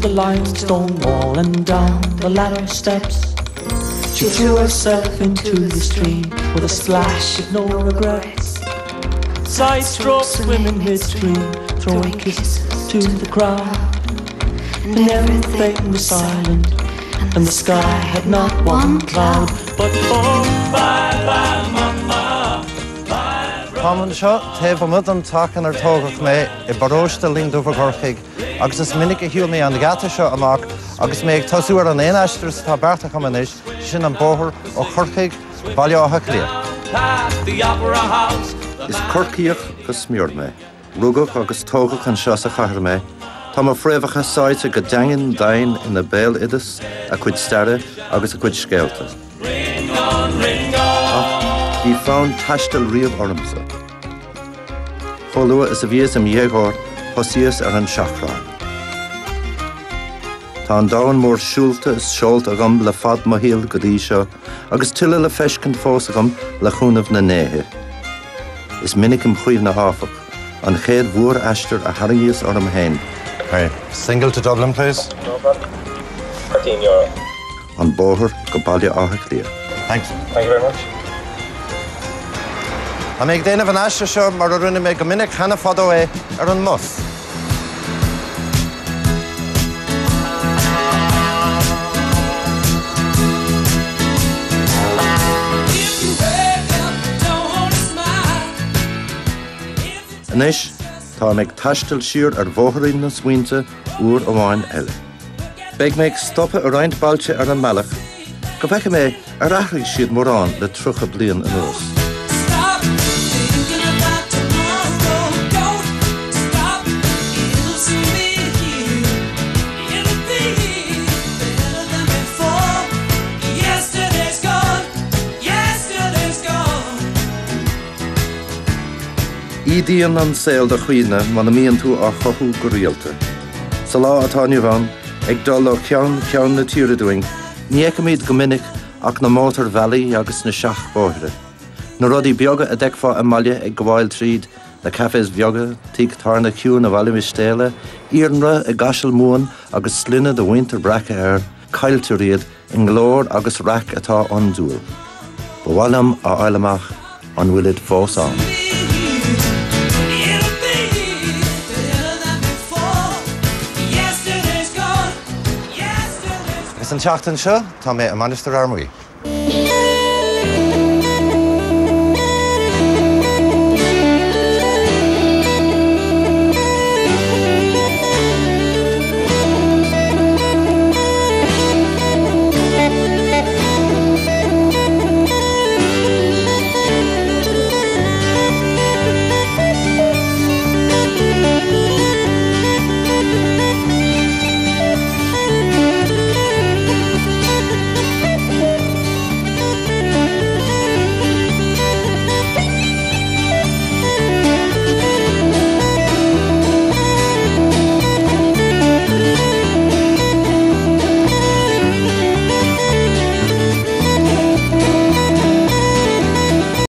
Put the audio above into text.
the limestone wall and down the ladder steps. She threw herself into the stream with a splash of no regrets. Side stroke swimming midstream, throwing kisses to the crowd. And everything was silent, and the sky had not one cloud. But oh, bye bye mama, bye. Táim anseo taobh amuigh den teach inar tógadh mé i bparóiste Linn Dubh i gCorcaigh agus is minic a shiúil mé an geata seo amach agus mé ag tosú ar an aon aistear atá beartaithe agam anois, sin an bóthar ó Chorcaigh go Baile Átha Cliath. Is Corcaíoch go smior mé. Rugadh agus tógadh anseo sa chathair mé. Tá mo phréamhacha sáite go daingean domhain ina béaloideas, a cuid staire agus a cuid scéalta. Ach bhí fonn taistil riamh ormsa. Chomh luath is a bhíos im dhéagóir, thosaíos ar an seachrán. Tá an domhan mór siúlta is seolta agam le fad mo shaoil go dtí seo, agus tuilleadh le feiscint fós agam le cúnamh na ndéithe. Is minic im chuimhne áfach, an chéad mhór-aistear a tharraingíos orm féin. Hi, single to Dublin, please. No problem. €13. An bóthar go Baile Átha Cliath. Thanks. Thank you very much. Tá mé ag déanamh an aistir seo mar a rinne mé go minic cheana fadó é, ar an mbus. Anois, táim ag taisteal siar ar bhóithrín na smaointe uair amháin eile. Beidh mé ag stopadh i roinnt bailte ar an mbealach go bhfeicfidh mé ar athraigh siad mórán le 30 bliain anuas. Ídíonn an saol do chuimhne muna mbíonn tú á chothú go rialta. Sa lá atá inniu ann, ag dul ó cheann ceann na tíre dúinn, ní fheicimid go minic ach na mótarbhealaí agus na seachbhóithre. Na rudaí beaga a d'fheicfeá i mbaile ag gabháil tríd, na cafés beaga, tigh tábhairne ciúin i Bhaile Mhistéala, iarnród i gCaiseal Mumhan agus sloinne do mhuintir breactha air, cailltear iad i nglór agus raic atá iondúil. Ba mhaith liom a fháil amach an bhfuilid fós ann. Agus an tseachtain seo, tá mé i Mainistir Fhear Maí.